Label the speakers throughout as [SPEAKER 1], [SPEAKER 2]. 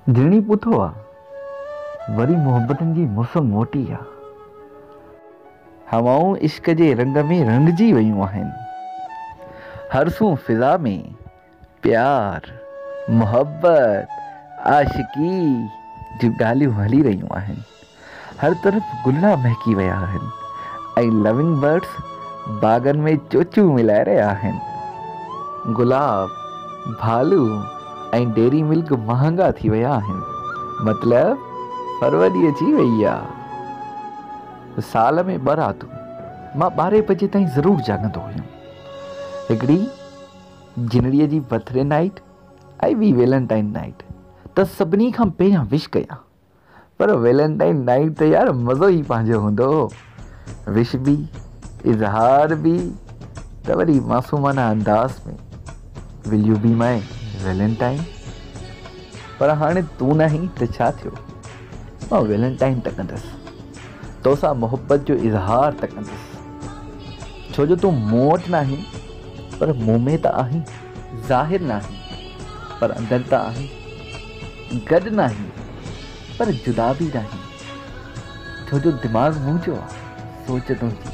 [SPEAKER 1] جهڻي پوٿو آ، وري محبتن جي موسم موٽي آ. هوائون عشق جي رنگ ۾ رڱجي ويون آهن. هر سو فضا ۾ پيار، محبت، عاشقي جون ڳالهيون هلي رهيون آهن. هر طرف گلڙا مهڪي ويا آهن ۽ لونگ برڊس باغن ۾ چوچون ملائي رهيا آهن. گلاب، ڀالو ۽ ڊيري ملڪ مهانگا ٿي ويا آهن. مطلب فروري اچي وئي آ. سال ۾ ٻه راتون مان 12 بجي تائين ضرور جاڳندو هيم. هڪڙي جنڙيء جي برٿ ڊي نائيٽ ۽ ٻي ويلنٽائن نائيٽ ته سڀني کان پهريان وش ڪيان. پر ويلنٽائن نائيٽ ته يار مزو ئي پنهنجو هوندو هو. وش به، اظهار به ته وري معصومانه انداز ۾، Will you be my Valentine? پر هاڻي تون ناهين ته ڇا ٿيو؟ مان ويلنٽائن ته ڪندس. توسان محبت جو اظهار ته ڪندس. ڇو جو تون مون وٽ ناهين پر مون ۾ ته آهين. ظاهر ناهين پر اندر ته آهين. گڏ ناهين پر جدا به ناهين. ڇو جو دماغ منهنجو آ، سوچ تنهنجي،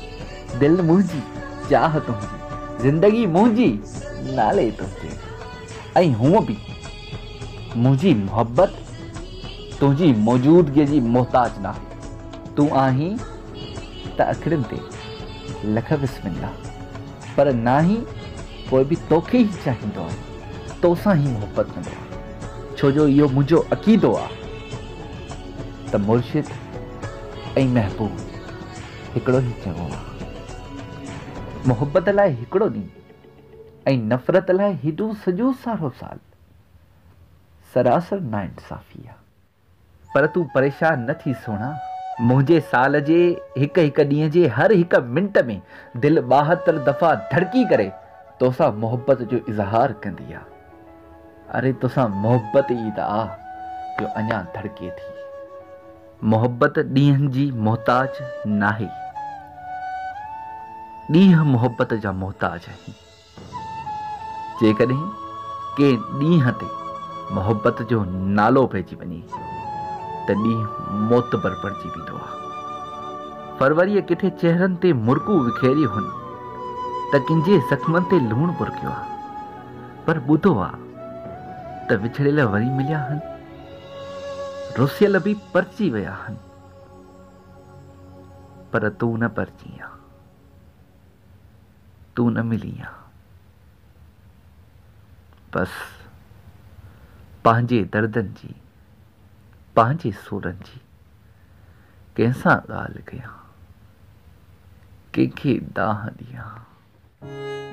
[SPEAKER 1] دل منهنجي، چاهه تنهنجي، زندگي منهنجي، نالي تنهنجي. ۽ هونء به منهنجي محبت تنهنجي موجودگيء جي محتاج ناهي. تون آهين ته اکڙين تي لک بسم الله، پر ناهين پوء به توکي ئي چاهيندو آهيان، توسان ئي محبت ڪندو آهيان، ڇو جو اهو منهنجو عقيدو آ ته مرشد ۽ محبوب هڪڙو ئي چڱو آ. محبت لاء هڪڙو ڏينهن ۽ نفرت لاء هيڏو سڄو سارو سال سراسر ناانصافي آ. پر تون پريشان نه ٿي سهڻا. منهنجي سال جي هڪ هڪ ڏينهن جي هر هڪ منٽ ۾ دل 72 دفعا ڌڙڪي ڪري توسان محبت جو اظهار ڪندي آ. اري توسان محبت ئي ته آ جو اڃا ڌڙڪي ٿي. محبت ڏينهن جي محتاج ناهي. ڏينهن محبت جا محتاج آهن. جيڪڏهن ڪنهن ڏينهن تي محبت جو نالو پئجي وڃي ته ڏينهن معتبر بڻجي ويندو آهي. فروريء ڪٿي چهرن تي مرڪون وکيريون هن ته ڪن جي زخمن تي لوڻ ٻرڪيو آهي. پر ٻڌو آ ته وڇڙيل وري مليا هن، رسيل به پرچي ويا هن، پر تون نه پرچين ها. تون نه ملين ها. بس پنهنجي دردن جي، پنهنجي سورن جي ڪنهن سان ڳالهه ڪيان، ڪنهن کي دانهن ڏيان.